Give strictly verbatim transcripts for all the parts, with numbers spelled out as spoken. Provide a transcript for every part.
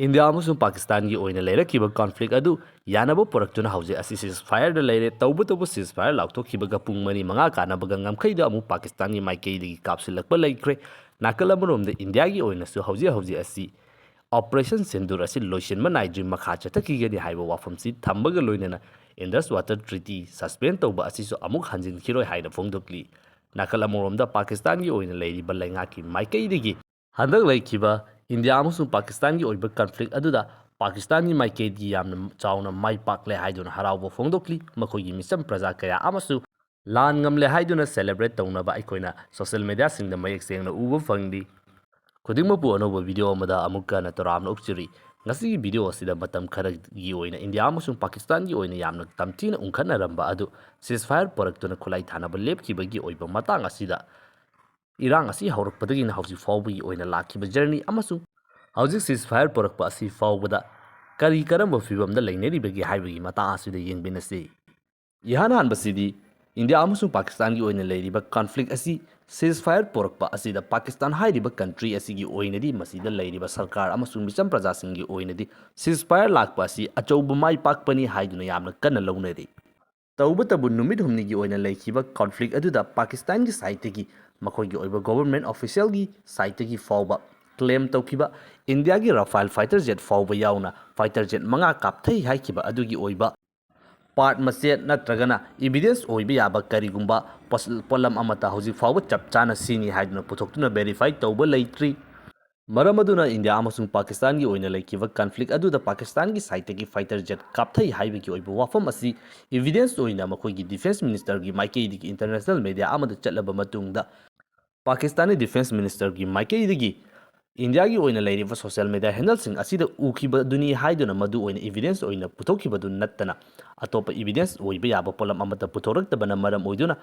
India ꯑꯃꯁꯨꯡ ꯄꯥꯀꯤꯁꯇꯥꯟꯒꯤ ꯑꯣꯏꯅ ꯂꯩꯔꯛꯈꯤꯕ conflict ꯑꯗꯨ ꯌꯥꯅꯕ ꯄꯨꯔꯛꯇꯨꯅ ꯍꯧꯖꯤꯛ ꯑꯁꯤ ꯁꯤꯖ ꯐꯥꯌꯔꯗ ꯂꯩꯔꯦ꯫ ꯇꯧꯕꯇꯕꯨ ꯁꯤꯖ ꯐꯥꯌꯔ ꯂꯥꯎꯊꯣꯛꯈꯤꯕꯒ ꯄꯨꯡ ꯃꯔꯤ ꯃꯉꯥ ꯀꯥꯟꯅꯕꯒ ꯉꯝꯈꯩꯗ ꯑꯃꯨꯛ ꯄꯥꯀꯤꯁꯇꯥꯟꯒꯤ ꯃꯥꯏꯀꯩꯗꯒꯤ ꯀꯥꯞꯁꯤꯜꯂꯛꯄ ꯂꯩꯈ꯭ꯔꯦ꯫ ꯅꯥꯀꯜ ꯑꯃꯔꯣꯝꯗ ꯏꯟꯗꯤꯌꯥꯒꯤ ꯑꯣꯏꯅꯁꯨ ꯍꯧꯖꯤꯛ ꯍꯧꯖꯤꯛ ꯑꯁꯤ ꯑꯣꯄꯔꯦꯁꯟ ꯁꯤꯟꯗꯨꯔ ꯑꯁꯤ ꯂꯣꯏꯁꯤꯟꯕ ꯅꯥꯏꯗ꯭ꯔꯤ, ꯃꯈꯥ ꯆꯠꯊꯈꯤꯒꯅꯤ ꯍꯥꯏꯕ ꯋꯥꯐꯝꯁꯤ ꯊꯝꯕꯒ ꯂꯣꯏꯅꯅ ꯏꯟꯗꯁ ꯋꯥꯇꯔ ꯇ꯭ꯔꯤꯇꯤ ꯁꯁꯄꯦꯟ ꯇꯧꯕ ꯑꯁꯤꯁꯨ ꯑꯃꯨꯛ ꯍꯟꯖꯤꯟꯈꯤꯔꯣꯏ ꯍꯥꯏꯅ ꯐꯣꯡꯗꯣꯛꯂꯤ꯫ ꯅꯥꯀꯜ ꯑꯃꯔꯣꯝꯗ ꯄꯥꯀꯤꯁꯇꯥꯟꯒꯤ ꯑꯣꯏꯅ ꯂꯩꯔꯤꯕ ꯂꯩꯉꯥꯛꯀꯤ ꯃꯥꯏꯀꯩꯗꯒꯤ ꯍꯟꯗꯛ ꯂꯩꯈꯤꯕ ꯏꯟꯗꯤꯌꯥ ꯑꯃꯁꯨꯡ ꯄꯥꯀꯤꯁꯇꯥꯟꯒꯤ ꯑꯣꯏꯕ ꯀꯟꯐ꯭ꯂꯤꯛ ꯑꯗꯨꯗ ꯄꯥꯀꯤꯁꯇꯥꯟꯒꯤ ꯃꯥꯏꯀꯩꯗꯒꯤ ꯌꯥꯝꯅ ꯆꯥꯎꯅ ꯃꯥꯏ ꯄꯥꯛꯂꯦ ꯍꯥꯏꯗꯨꯅ ꯍꯔꯥꯎꯕ ꯐꯣꯡꯗꯣꯛꯂꯤ꯫ ꯃꯈꯣꯏꯒꯤ ꯃꯤꯆꯝ ꯄ꯭ꯔꯖꯥ ꯀꯌꯥ ꯑꯃꯁꯨ ꯂꯥꯟ ꯉꯝꯂꯦ ꯍꯥꯏꯗꯨꯅ ꯁꯦꯂꯦꯕ꯭ꯔꯦꯠ ꯇꯧꯅꯕ ꯑꯩꯈꯣꯏꯅ ꯁꯣꯁꯤꯌꯦꯜ ꯃꯦꯗꯤꯌꯥꯁꯤꯡꯗ ꯃꯌꯦꯛ ꯁꯦꯡꯅ ꯎꯕ ꯐꯪꯂꯤ꯫ ꯈꯨꯗꯤꯡꯃꯛꯄꯨ ꯑꯅꯧꯕ ꯚꯤꯗꯤꯑꯣ ꯑꯃꯗ ꯑꯃꯨꯛꯀ ꯍꯟꯅ ꯇꯔꯥꯝꯅ ꯑꯣꯛꯆꯔꯤ꯫ ꯉꯁꯤꯒꯤ ꯚꯤꯗꯤꯑꯣ ꯑꯁꯤꯗ ꯃꯇꯝ ꯈꯔꯒꯤ ꯑꯣꯏꯅ ꯏꯟꯗꯤꯌꯥ ꯑꯃꯁꯨꯡ ꯄꯥꯀꯤꯁꯇꯥꯟꯒꯤ ꯑꯣꯏꯅ ꯌꯥꯝꯅ ꯇꯝꯊꯤꯅ ꯎꯪꯈꯠꯅꯔꯝꯕ ꯑꯗꯨ ꯁꯤꯖ ꯐꯥꯌꯔ ꯄꯨꯔꯛꯇꯨꯅ ꯈꯨꯠꯂꯥꯏ ꯊꯥꯅꯕ ꯂꯦꯞꯈꯤꯕꯒꯤ ꯑꯣꯏꯕ ꯃꯇꯥꯡ ꯑꯁꯤꯗ ꯏꯔꯥꯡ ꯑꯁꯤ ꯍꯧꯔꯛꯄꯗꯒꯤꯅ ꯍꯧꯖꯤꯛ ꯐꯥꯎꯕꯒꯤ ꯑꯣꯏꯅ ꯂꯥꯛꯈꯤꯕ ꯖꯔꯅꯤ ꯑꯃꯁꯨꯡ ꯍꯧꯖꯤꯛ ꯁꯤꯖ ꯐꯥꯌꯔ ꯄꯨꯔꯛꯄ ꯑꯁꯤ ꯐꯥꯎꯕꯗ ꯀꯔꯤ ꯀꯔꯝꯕ ꯐꯤꯕꯝꯗ ꯂꯩꯅꯔꯤꯕꯒꯦ ꯍꯥꯏꯕꯒꯤ ꯃꯇꯥꯡ ꯑꯁꯤꯗ ꯌꯦꯡꯃꯤꯟꯅꯁꯤ꯫ ꯏꯍꯥꯟ ꯍꯥꯟꯕꯁꯤꯗꯤ ꯏꯟꯗꯤꯌꯥ ꯑꯃꯁꯨꯡ ꯄꯥꯀꯤꯁꯇꯥꯟꯒꯤ ꯑꯣꯏꯅ ꯂꯩꯔꯤꯕ ꯀꯟꯐ꯭ꯂꯤꯛ ꯑꯁꯤ ꯁꯤꯖ ꯐꯥꯌꯔ ꯄꯨꯔꯛꯄ ꯑꯁꯤꯗ ꯄꯥꯀꯤꯁꯇꯥꯟ ꯍꯥꯏꯔꯤꯕ ꯀꯟꯇ꯭ꯔꯤ ꯑꯁꯤꯒꯤ ꯑꯣꯏꯅꯗꯤ ꯃꯁꯤꯗ ꯂꯩꯔꯤꯕ ꯁꯔꯀꯥꯔ ꯑꯃꯁꯨꯡ ꯃꯤꯆꯝ ꯄ꯭ꯔꯖꯥꯁꯤꯡꯒꯤ ꯑꯣꯏꯅꯗꯤ ꯁꯤꯖ ꯐꯥꯌꯔ ꯂꯥꯛꯄ ꯑꯁꯤ ꯑꯆꯧꯕ ꯃꯥꯏ ꯄꯥꯛꯄꯅꯤ ꯍꯥꯏꯗꯨꯅ ꯌꯥꯝꯅ ꯀꯟꯅ ꯂꯧꯅꯔꯤ꯫ ꯇꯧꯕꯇꯕꯨ ꯅꯨꯃꯤꯠ ꯍꯨꯝꯅꯤꯒꯤ ꯑꯣꯏꯅ ꯂꯩꯈꯤꯕ ꯀꯟꯐ꯭ꯂꯤꯛ ꯑꯗꯨꯗ ꯄꯥꯀꯤꯁꯇꯥꯟꯒꯤ ꯁꯥꯏꯠꯇꯒꯤ ꯃꯈꯣꯏꯒꯤ ꯑꯣꯏꯕ ꯒꯣꯚꯔꯟꯃꯦꯟꯠ ꯑꯣꯐꯤꯁꯤꯌꯦꯜꯒꯤ ꯁꯥꯏꯠꯇꯒꯤ ꯐꯥꯎꯕ ꯀ꯭ꯂꯦꯝ ꯇꯧꯈꯤꯕ ꯏꯟꯗꯤꯌꯥꯒꯤ ꯔꯐꯥꯏꯜ ꯐꯥꯏꯇꯔ ꯖꯦꯠ ꯐꯥꯎꯕ ꯌꯥꯎꯅ ꯐꯥꯏꯇꯔ ꯖꯦꯠ ꯃꯉꯥ ꯀꯥꯞꯊꯩ ꯍꯥꯏꯈꯤꯕ ꯑꯗꯨꯒꯤ ꯑꯣꯏꯕ ꯄꯥꯔꯠ ꯃꯆꯦꯠ ꯅꯠꯇ꯭ꯔꯒꯅ ꯏꯚꯤꯗꯦꯟꯁ ꯑꯣꯏꯕ ꯌꯥꯕ ꯀꯔꯤꯒꯨꯝꯕ ꯄꯣꯁ-, ꯄꯣꯠꯂꯝ ꯑꯃꯠꯇ ꯍꯧꯖꯤꯛ ꯐꯥꯎꯕ ꯆꯞ ꯆꯥꯅ ꯁꯤꯅꯤ ꯍꯥꯏꯗꯨꯅ ꯄꯨꯊꯣꯛꯇꯨꯅ ꯚꯦꯔꯤꯐꯥꯏ ꯇꯧꯕ ꯂꯩꯇ꯭ꯔꯤ꯫ ꯃꯔꯝ ꯑꯗꯨꯅ ꯏꯟꯗꯤꯌꯥ ꯑꯃꯁꯨꯡ ꯄꯥꯀꯤꯁꯇꯥꯟꯒꯤ ꯑꯣꯏꯅ ꯂꯩꯈꯤꯕ ꯀꯟꯐ꯭ꯂꯤꯛ ꯑꯗꯨꯗ ꯄꯥꯀꯤꯁꯇꯥꯟꯒꯤ ꯁꯥꯏꯠꯇꯒꯤ ꯐꯥꯏꯇꯔ ꯖꯦꯠ ꯀꯥꯞꯊꯩ ꯍꯥꯏꯕꯒꯤ ꯑꯣꯏꯕ ꯋꯥꯐꯝ ꯑꯁꯤ ꯏꯚꯤꯗꯦꯟꯁ ꯑꯣꯏꯅ ꯃꯈꯣꯏꯒꯤ ꯗꯤꯐꯦꯟꯁ ꯃꯤꯅꯤꯁꯇꯔꯒꯤ ꯃꯥꯏꯀꯩꯗꯒꯤ ꯏꯟꯇꯔꯅꯦꯁꯅꯦꯜ ꯃꯦꯗꯤꯌꯥ ꯑꯃꯗ ꯆꯠꯂꯕ ꯃꯇꯨꯡꯗ ꯄꯥꯀꯤꯁꯇꯥꯟꯒꯤ ꯗꯤꯐꯦꯟꯁ ꯃꯤꯅꯤꯁꯇꯔꯒꯤ ꯃꯥꯏꯀꯩꯗꯒꯤ ꯏꯟꯗꯤꯌꯥꯒꯤ ꯑꯣꯏꯅ ꯂꯩꯔꯤꯕ ꯁꯣꯁꯤꯌꯦꯜ ꯃꯦꯗꯤꯌꯥ ꯍꯦꯟꯗꯜꯁꯤꯡ ꯑꯁꯤꯗ ꯎꯈꯤꯕꯗꯨꯅꯤ ꯍꯥꯏꯗꯨꯅ ꯃꯗꯨ ꯑꯣꯏꯅ ꯏꯚꯤꯗꯦꯟꯁ ꯑꯣꯏꯅ ꯄꯨꯊꯣꯛꯈꯤꯕꯗꯨ ꯅꯠꯇꯅ ꯑꯇꯣꯞꯄ ꯏꯚꯤꯗꯦꯟꯁ ꯑꯣꯏꯕ ꯌꯥꯕ ꯄꯣꯠꯂꯝ ꯑꯃꯠꯇ ꯄꯨꯊꯣꯔꯛꯇꯕꯅ ꯃꯔꯝ ꯑꯣꯏꯗꯨꯅ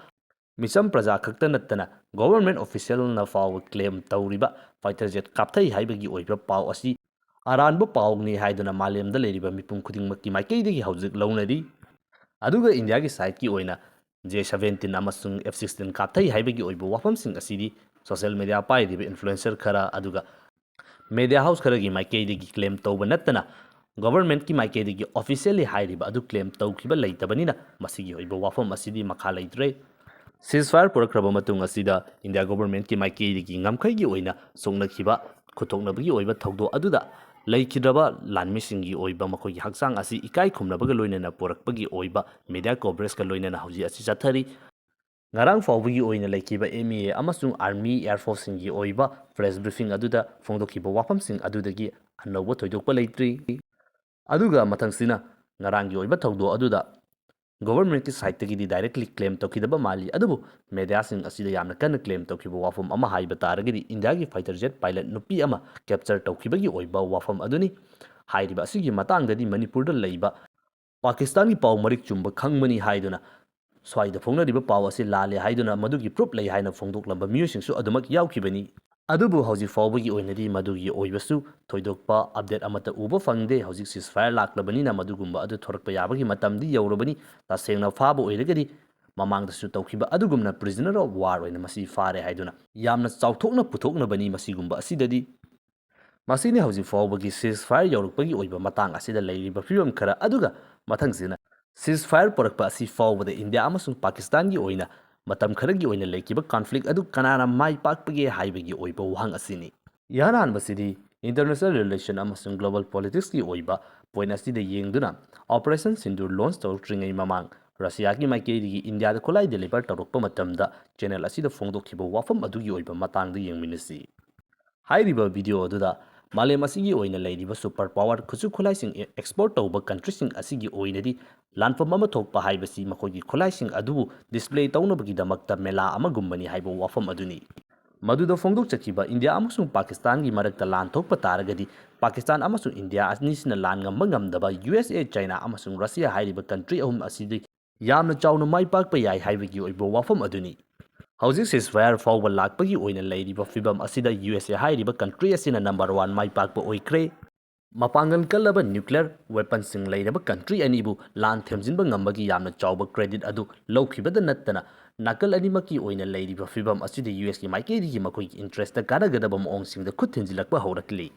ꯃꯤꯆꯝ ꯄ꯭ꯔꯖꯥ ꯈꯛꯇ ꯅꯠꯇꯅ ꯒꯣꯚꯔꯟꯃꯦꯟꯠ ꯑꯣꯐꯤꯁꯤꯌꯦꯜꯅ ꯐꯥꯎꯕ ꯀ꯭ꯂꯦꯝ ꯇꯧꯔꯤꯕ ꯐꯥꯏꯇꯔ ꯖꯦꯠ ꯀꯥꯞꯊꯩ ꯍꯥꯏꯕꯒꯤ ꯑꯣꯏꯕ ꯄꯥꯎ ꯑꯁꯤ ꯑꯔꯥꯟꯕ ꯄꯥꯎꯅꯤ ꯍꯥꯏꯗꯨꯅ ꯃꯥꯂꯦꯝꯗ ꯂꯩꯔꯤꯕ ꯃꯤꯄꯨꯝ ꯈꯨꯗꯤꯡꯃꯛꯀꯤ ꯃꯥꯏꯀꯩꯗꯒꯤ ꯍꯧꯖꯤꯛ ꯂꯧꯅꯔꯤ꯫ ꯑꯗꯨꯒ ꯏꯟꯗꯤꯌꯥꯒꯤ ꯁꯥꯏꯠꯀꯤ ꯑꯣꯏꯅ ꯖꯦ ꯁꯕꯦꯟꯇꯤꯟ ꯑꯃꯁꯨꯡ ꯑꯦꯐ ꯁꯤꯛꯁꯇꯤꯟ ꯀꯥꯞꯊꯩ ꯍꯥꯏꯕꯒꯤ ꯑꯣꯏꯕ ꯋꯥꯐꯝꯁꯤꯡ ꯑꯁꯤꯗꯤ ꯁꯣꯁꯤꯌꯦꯜ ꯃꯦꯗꯤꯌꯥ ꯄꯥꯏꯔꯤꯕ ꯏꯟꯐ꯭ꯂꯨꯑꯦꯟꯁꯔ ꯈꯔ ꯑꯗꯨꯒ Media house ꯈꯔꯒꯤ ꯃꯥꯏꯀꯩꯗꯒꯤ claim ꯇꯧꯕ ꯅꯠꯇꯅ governmentꯀꯤ ꯃꯥꯏꯀꯩꯗꯒꯤ officially ꯍꯥꯏꯔꯤꯕ ꯑꯗꯨ claim ꯇꯧꯈꯤꯕ ꯂꯩꯇꯕꯅꯤꯅ ꯃꯁꯤꯒꯤ ꯑꯣꯏꯕ ꯋꯥꯐꯝ ꯑꯁꯤꯗꯤ ꯃꯈꯥ ꯂꯩꯇ꯭ꯔꯦ꯫ Ceasefire ꯄꯨꯔꯛꯈ꯭ꯔꯕ ꯃꯇꯨꯡ ꯑꯁꯤꯗ India governmentꯀꯤ ꯃꯥꯏꯀꯩꯗꯒꯤ ꯉꯝꯈꯩꯒꯤ ꯑꯣꯏꯅ ꯁꯣꯛꯅꯈꯤꯕ ꯈꯨꯠꯊꯣꯛꯅꯕꯒꯤ ꯑꯣꯏꯕ ꯊꯧꯗꯣꯛ ꯑꯗꯨꯗ ꯂꯩꯈꯤꯗ꯭ꯔꯕ ꯂꯥꯟꯃꯤꯁꯤꯡꯒꯤ ꯑꯣꯏꯕ ꯃꯈꯣꯏꯒꯤ ꯍꯛꯆꯥꯡ ꯑꯁꯤ ꯏꯀꯥꯏ ꯈꯨꯝꯅꯕꯒ ꯂꯣꯏꯅꯅ ꯄꯨꯔꯛꯄꯒꯤ ꯑꯣꯏꯕ media coverageꯀ ꯂꯣꯏꯅꯅ ꯍꯧꯖꯤꯛ ꯑꯁꯤ ꯆꯠꯊꯔꯤ꯫ ꯉꯔꯥꯡ ꯐꯥꯎꯕꯒꯤ ꯑꯣꯏꯅ ꯂꯩꯈꯤꯕ M E A ꯑꯃꯁꯨꯡ Army Air Forceꯁꯤꯡꯒꯤ ꯑꯣꯏꯕ press briefing ꯑꯗꯨꯗ ꯐꯣꯡꯗꯣꯛꯈꯤꯕ ꯋꯥꯐꯝꯁꯤꯡ ꯑꯗꯨꯗꯒꯤ ꯑꯅꯧꯕ ꯊꯣꯏꯗꯣꯛꯄ ꯂꯩꯇ꯭ꯔꯤ꯫ ꯑꯗꯨꯒ ꯃꯊꯪꯁꯤꯅ ꯉꯔꯥꯡꯒꯤ ꯑꯣꯏꯕ ꯊꯧꯗꯣꯛ ꯑꯗꯨꯗ governmentꯀꯤ sideꯇꯒꯤꯗꯤ directly claim ꯇꯧꯈꯤꯗꯕ ꯃꯥꯜꯂꯤ, ꯑꯗꯨꯕꯨ mediaꯁꯤꯡ ꯑꯁꯤꯗ ꯌꯥꯝꯅ ꯀꯟꯅ claim ꯇꯧꯈꯤꯕ ꯋꯥꯐꯝ ꯑꯃ ꯍꯥꯏꯕ ꯇꯥꯔꯒꯗꯤ Indiaꯒꯤ fighter jet pilot ꯅꯨꯄꯤ ꯑꯃ capture ꯇꯧꯈꯤꯕꯒꯤ ꯑꯣꯏꯕ ꯋꯥꯐꯝ ꯑꯗꯨꯅꯤ꯫ ꯍꯥꯏꯔꯤꯕ ꯑꯁꯤꯒꯤ ꯃꯇꯥꯡꯗꯗꯤ ꯃꯅꯤꯄꯨꯔꯗ ꯂꯩꯕ ꯄꯥꯀꯤꯁꯇꯥꯟꯒꯤ ꯄꯥꯎ ꯃꯔꯤꯛ ꯆꯨꯝꯕ ꯈꯪꯕꯅꯤ ꯍꯥꯏꯗꯨꯅ ꯁ꯭ꯋꯥꯏꯗ ꯐꯣꯡꯅꯔꯤꯕ ꯄꯥꯎ ꯑꯁꯤ ꯂꯥꯜꯂꯦ ꯍꯥꯏꯗꯨꯅ ꯃꯗꯨꯒꯤ proof ꯂꯩ ꯍꯥꯏꯅ ꯐꯣꯡꯗꯣꯛꯂꯝꯕ ꯃꯤꯑꯣꯏꯁꯤꯡꯁꯨ ꯑꯗꯨꯃꯛ ꯌꯥꯎꯈꯤꯕꯅꯤ꯫ ꯑꯗꯨꯕꯨ ꯍꯧꯖꯤꯛ ꯐꯥꯎꯕꯒꯤ ꯑꯣꯏꯅꯗꯤ ꯃꯗꯨꯒꯤ ꯑꯣꯏꯕꯁꯨ ꯊꯣꯏꯗꯣꯛꯄ update ꯑꯃꯠꯇ ꯎꯕ ꯐꯪꯗꯦ꯫ ꯍꯧꯖꯤꯛ ceasefire ꯂꯥꯛꯂꯕꯅꯤꯅ ꯃꯗꯨꯒꯨꯝꯕ ꯑꯗꯨ ꯊꯣꯔꯛꯄ ꯌꯥꯕꯒꯤ ꯃꯇꯝꯗꯤ ꯌꯧꯔꯕꯅꯤ꯫ ꯇꯁꯦꯡꯅ ꯐꯥꯕ ꯑꯣꯏꯔꯒꯗꯤ ꯃꯃꯥꯡꯗꯁꯨ ꯇꯧꯈꯤꯕ ꯑꯗꯨꯒꯨꯝꯅ prisoner of war ꯑꯣꯏꯅ ꯃꯁꯤ ꯐꯥꯔꯦ ꯍꯥꯏꯗꯨꯅ ꯌꯥꯝꯅ ꯆꯥꯎꯊꯣꯛꯅ ꯄꯨꯊꯣꯛꯅꯕꯅꯤ ꯃꯁꯤꯒꯨꯝꯕ ꯑꯁꯤꯗꯗꯤ꯫ ꯃꯁꯤꯅꯤ ꯍꯧꯖꯤꯛ ꯐꯥꯎꯕꯒꯤ ceasefire ꯌꯧꯔꯛꯄꯒꯤ ꯑꯣꯏꯕ ꯃꯇꯥꯡ ꯑꯁꯤꯗ ꯂꯩꯔꯤꯕ ꯐꯤꯕꯝ ꯈꯔ꯫ ꯑꯗꯨꯒ ꯃꯊꯪꯁꯤꯅ ceasefire ꯄꯨꯔꯛꯄ ꯑꯁꯤ ꯐꯥꯎꯕꯗ ꯏꯟꯗꯤꯌꯥ ꯑꯃꯁꯨꯡ ꯄꯥꯀꯤꯁꯇꯥꯟꯒꯤ ꯑꯣꯏꯅ ꯃꯇꯝ ꯈꯔꯒꯤ ꯑꯣꯏꯅ ꯂꯩꯈꯤꯕ conflict ꯑꯗꯨ ꯀꯅꯥꯅ ꯃꯥꯏ ꯄꯥꯛꯄꯒꯦ ꯍꯥꯏꯕꯒꯤ ꯑꯣꯏꯕ ꯋꯥꯍꯪ ꯑꯁꯤꯅꯤ꯫ ꯏꯍꯥꯟ ꯍꯥꯟꯕꯁꯤꯗꯤ international relation ꯑꯃꯁꯨꯡ global politicsꯀꯤ ꯑꯣꯏꯕ point ꯑꯁꯤꯗ ꯌꯦꯡꯗꯨꯅ Operation Sindoor launch ꯇꯧꯔꯛꯇ꯭ꯔꯤꯉꯩ ꯃꯃꯥꯡ ꯔꯁꯤꯌꯥꯒꯤ ꯃꯥꯏꯀꯩꯗꯒꯤ ꯏꯟꯗꯤꯌꯥꯗ ꯈꯨꯠꯂꯥꯏ deliver ꯇꯧꯔꯛꯄ ꯃꯇꯝꯗ channel ꯑꯁꯤꯗ ꯐꯣꯡꯗꯣꯛꯈꯤꯕ ꯋꯥꯐꯝ ꯑꯗꯨꯒꯤ ꯑꯣꯏꯕ ꯃꯇꯥꯡꯗ ꯌꯦꯡꯃꯤꯟꯅꯁꯤ꯫ ꯍꯥꯏꯔꯤꯕ video ꯑꯗꯨꯗ ꯃꯥꯂꯦꯝ ꯑꯁꯤꯒꯤ ꯑꯣꯏꯅ ꯂꯩꯔꯤꯕ super power ꯈꯨꯠꯁꯨ ꯈꯨꯠꯂꯥꯏꯁꯤꯡ export ꯇꯧꯕ countryꯁꯤꯡ ꯑꯁꯤꯒꯤ ꯑꯣꯏꯅꯗꯤ ꯂꯥꯟꯐꯝ ꯑꯃ ꯊꯣꯛꯄ ꯍꯥꯏꯕꯁꯤ ꯃꯈꯣꯏꯒꯤ ꯈꯨꯠꯂꯥꯏꯁꯤꯡ ꯑꯗꯨꯕꯨ display ꯇꯧꯅꯕꯒꯤꯗꯃꯛꯇ ꯃꯦꯂꯥ ꯑꯃꯒꯨꯝꯕꯅꯤ ꯍꯥꯏꯕ ꯋꯥꯐꯝ ꯑꯗꯨꯅꯤ꯫ ꯃꯗꯨꯗ ꯐꯣꯡꯗꯣꯛꯆꯈꯤꯕ ꯏꯟꯗꯤꯌꯥ ꯑꯃꯁꯨꯡ ꯄꯥꯀꯤꯁꯇꯥꯟꯒꯤ ꯃꯔꯛꯇ ꯂꯥꯟ ꯊꯣꯛꯄ ꯇꯥꯔꯒꯗꯤ ꯄꯥꯀꯤꯁꯇꯥꯟ ꯑꯃꯁꯨꯡ ꯏꯟꯗꯤꯌꯥ ꯑꯅꯤꯁꯤꯅ ꯂꯥꯟ ꯉꯝꯕ ꯉꯝꯗꯕ U S A, China ꯑꯃꯁꯨꯡ ꯔꯁꯤꯌꯥ ꯍꯥꯏꯔꯤꯕ country ꯑꯍꯨꯝ ꯑꯁꯤꯗꯤ ꯌꯥꯝꯅ ꯆꯥꯎꯅ ꯃꯥꯏ ꯄꯥꯛꯄ ꯌꯥꯏ ꯍꯥꯏꯕꯒꯤ ꯑꯣꯏꯕ ꯋꯥꯐꯝ ꯑꯗꯨꯅꯤ꯫ ꯍꯧꯖꯤꯛ ceasefire ꯐꯥꯎꯕ ꯂꯥꯛꯄꯒꯤ ꯑꯣꯏꯅ ꯂꯩꯔꯤꯕ ꯐꯤꯕꯝ ꯑꯁꯤꯗ U S A ꯍꯥꯏꯔꯤꯕ country ꯑꯁꯤꯅ number one ꯃꯥꯏ ꯄꯥꯛꯄ ꯑꯣꯏꯈ꯭ꯔꯦ꯫ ꯃꯄꯥꯡꯒꯜ ꯀꯜꯂꯕ nuclear weaponꯁꯤꯡ ꯂꯩꯔꯕ country ꯑꯅꯤꯕꯨ ꯂꯥꯟ ꯊꯦꯝꯖꯤꯟꯕ ꯉꯝꯕꯒꯤ ꯌꯥꯝꯅ ꯆꯥꯎꯕ credit ꯑꯗꯨ ꯂꯧꯈꯤꯕꯗ ꯅꯠꯇꯅ ꯅꯥꯀꯜ ꯑꯅꯤꯃꯛꯀꯤ ꯑꯣꯏꯅ ꯂꯩꯔꯤꯕ ꯐꯤꯕꯝ ꯑꯁꯤꯗ ꯌꯨ ꯑꯦꯁꯀꯤ ꯃꯥꯏꯀꯩꯗꯒꯤ ꯃꯈꯣꯏꯒꯤ ꯏꯟꯇꯔꯦꯁꯇ ꯀꯥꯟꯅꯒꯗꯕ ꯃꯑꯣꯡꯁꯤꯡꯗ ꯈꯨꯠ ꯊꯤꯟꯖꯤꯜꯂꯛꯄ ꯍꯧꯔꯛꯂꯤ꯫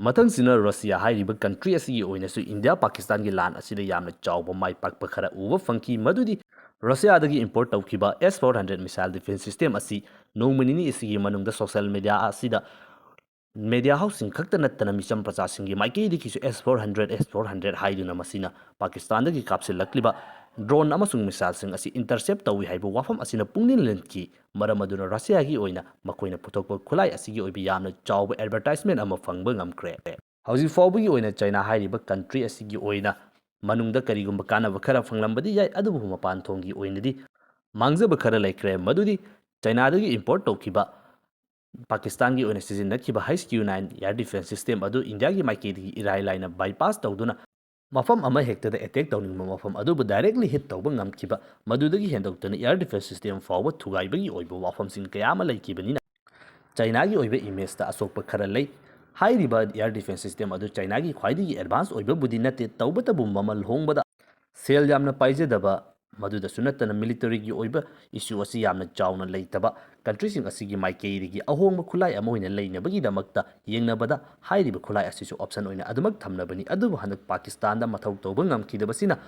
ꯃꯊꯪꯁꯤꯅ ꯔꯁꯤꯌꯥ ꯍꯥꯏꯔꯤꯕ ꯀꯟꯇ꯭ꯔꯤ ꯑꯁꯤꯒꯤ ꯑꯣꯏꯅꯁꯨ ꯏꯟꯗꯤꯌꯥ ꯄꯥꯀꯤꯁꯇꯥꯟꯒꯤ ꯂꯥꯟ ꯑꯁꯤꯗ ꯌꯥꯝꯅ ꯆꯥꯎꯕ ꯃꯥꯏ ꯄꯥꯛꯄ ꯈꯔ ꯎꯕ ꯐꯪꯈꯤ, ꯃꯗꯨꯗꯤ ꯔꯁꯤꯌꯥꯗꯒꯤ ꯏꯝꯄꯣꯔꯠ ꯇꯧꯈꯤꯕ S four hundred missile defence system ꯑꯁꯤ ꯅꯣꯡꯃ ꯅꯤꯅꯤ ꯑꯁꯤꯒꯤ ꯃꯅꯨꯡꯗ ꯁꯣꯁꯤꯌꯦꯜ ꯃꯦꯗꯤꯌꯥ ꯑꯁꯤꯗ ꯃꯦꯗꯤꯌꯥ ꯍꯥꯎꯁꯁꯤꯡ ꯈꯛꯇ ꯅꯠꯇꯅ ꯃꯤꯆꯝ ꯄ꯭ꯔꯖꯥꯁꯤꯡꯒꯤ ꯃꯥꯏꯀꯩꯗꯒꯤꯁꯨ S four hundred, S four hundred ꯍꯥꯏꯗꯨꯅ ꯃꯁꯤꯅ ꯄꯥꯀꯤꯁꯇꯥꯟꯗꯒꯤ ꯀꯥꯞꯁꯤꯜꯂꯛꯂꯤꯕ ꯗ꯭ꯔꯣꯟ ꯑꯃꯁꯨꯡ ꯃꯤꯁꯥꯏꯜꯁꯤꯡ ꯑꯁꯤ ꯏꯟꯇꯔꯁꯦꯞ ꯇꯧꯏ ꯍꯥꯏꯕ ꯋꯥꯐꯝ ꯑꯁꯤꯅ ꯄꯨꯛꯅꯤꯡ ꯂꯤꯡꯈꯤ꯫ ꯃꯔꯝ ꯑꯗꯨꯅ ꯔꯁꯤꯌꯥꯒꯤ ꯑꯣꯏꯅ ꯃꯈꯣꯏꯅ ꯄꯨꯊꯣꯛꯄ ꯈꯨꯠꯂꯥꯏ ꯑꯁꯤꯒꯤ ꯑꯣꯏꯕ ꯌꯥꯝꯅ ꯆꯥꯎꯕ ꯑꯦꯗꯚꯔꯇꯥꯏꯖꯃꯦꯟ ꯑꯃ ꯐꯪꯕ ꯉꯝꯈ꯭ꯔꯦ꯫ ꯍꯧꯖꯤꯛ ꯐꯥꯎꯕꯒꯤ ꯑꯣꯏꯅ ꯆꯥꯏꯅꯥ ꯍꯥꯏꯔꯤꯕ ꯀꯟꯇ꯭ꯔꯤ ꯑꯁꯤꯒꯤ ꯑꯣꯏꯅ ꯃꯅꯨꯡꯗ ꯀꯔꯤꯒꯨꯝꯕ ꯀꯥꯟꯅꯕ ꯈꯔ ꯐꯪꯂꯝꯕꯗꯤ ꯌꯥꯏ, ꯑꯗꯨꯕꯨ ꯃꯄꯥꯟ ꯊꯣꯡꯒꯤ ꯑꯣꯏꯅꯗꯤ ꯃꯥꯡꯖꯕ ꯈꯔ ꯂꯩꯈ꯭ꯔꯦ, ꯃꯗꯨꯗꯤ ꯆꯥꯏꯅꯥꯗꯒꯤ ꯏꯝꯄꯣꯔꯠ ꯇꯧꯈꯤꯕ ꯄꯥꯀꯤꯁꯇꯥꯟꯒꯤ ꯑꯣꯏꯅ ꯁꯤꯖꯤꯟꯅꯈꯤꯕ H Q nine air defence system ꯑꯗꯨ ꯏꯟꯗꯤꯌꯥꯒꯤ ꯃꯥꯏꯀꯩꯗꯒꯤ ꯏꯔꯥꯏ ꯂꯥꯏꯅ ꯕꯥꯏꯄꯥꯁ ꯇꯧꯗꯨꯅ ꯃꯐꯝ ꯑꯃ ꯍꯦꯛꯇꯗ ꯑꯦꯇꯦꯛ ꯇꯧꯅꯤꯡꯕ ꯃꯐꯝ ꯑꯗꯨꯕꯨ ꯗꯥꯏꯔꯦꯛꯂꯤ ꯍꯤꯠ ꯇꯧꯕ ꯉꯝꯈꯤꯕ, ꯃꯗꯨꯗꯒꯤ ꯍꯦꯟꯗꯣꯛꯇꯨꯅ ꯑꯦꯌꯔ ꯗꯤꯐꯦꯟꯁ ꯁꯤꯁꯇꯦꯝ ꯐꯥꯎꯕ ꯊꯨꯒꯥꯏꯕꯒꯤ ꯑꯣꯏꯕ ꯋꯥꯐꯝꯁꯤꯡ ꯀꯌꯥ ꯑꯃ ꯂꯩꯈꯤꯕꯅꯤꯅ ꯆꯥꯏꯅꯥꯒꯤ ꯑꯣꯏꯕ ꯏꯃꯦꯖꯇ ꯑꯁꯣꯛꯄ ꯈꯔ ꯂꯩ꯫ ꯍꯥꯏꯔꯤꯕ ꯑꯦꯌꯔ ꯗꯤꯐꯦꯟꯁ ꯁꯤꯁꯇꯦꯝ ꯑꯗꯨ ꯆꯥꯏꯅꯥꯒꯤ ꯈ꯭ꯋꯥꯏꯗꯒꯤ ꯑꯦꯗꯚꯥꯟꯁ ꯑꯣꯏꯕꯕꯨꯗꯤ ꯅꯠꯇꯦ, ꯇꯧꯕꯇꯕꯨ ꯃꯃꯜ ꯍꯣꯡꯕꯗ ꯁꯦꯜ ꯌꯥꯝꯅ ꯄꯥꯏꯖꯗꯕ, ꯃꯗꯨꯗꯁꯨ ꯅꯠꯇꯅ ꯃꯤꯂꯤꯇꯔꯤꯒꯤ ꯑꯣꯏꯕ ꯏꯁꯨ ꯑꯁꯤ ꯌꯥꯝꯅ ꯆꯥꯎꯅ ꯂꯩꯇꯕ ꯀꯟꯇ꯭ꯔꯤꯁꯤꯡ ꯑꯁꯤꯒꯤ ꯃꯥꯏꯀꯩꯗꯒꯤ ꯑꯍꯣꯡꯕ ꯈꯨꯠꯂꯥꯏ ꯑꯃ ꯑꯣꯏꯅ ꯂꯩꯅꯕꯒꯤꯗꯃꯛꯇ ꯌꯦꯡꯅꯕꯗ ꯍꯥꯏꯔꯤꯕ ꯈꯨꯠꯂꯥꯏ ꯑꯁꯤꯁꯨ ꯑꯣꯞꯁꯟ ꯑꯣꯏꯅ ꯑꯗꯨꯃꯛ ꯊꯝꯂꯕꯅꯤ꯫ ꯑꯗꯨꯕꯨ ꯍꯟꯗꯛ ꯄꯥꯀꯤꯁꯇꯥꯟꯗ ꯃꯊꯧ ꯇꯧꯕ ꯉꯝꯈꯤꯗꯕꯁꯤꯅ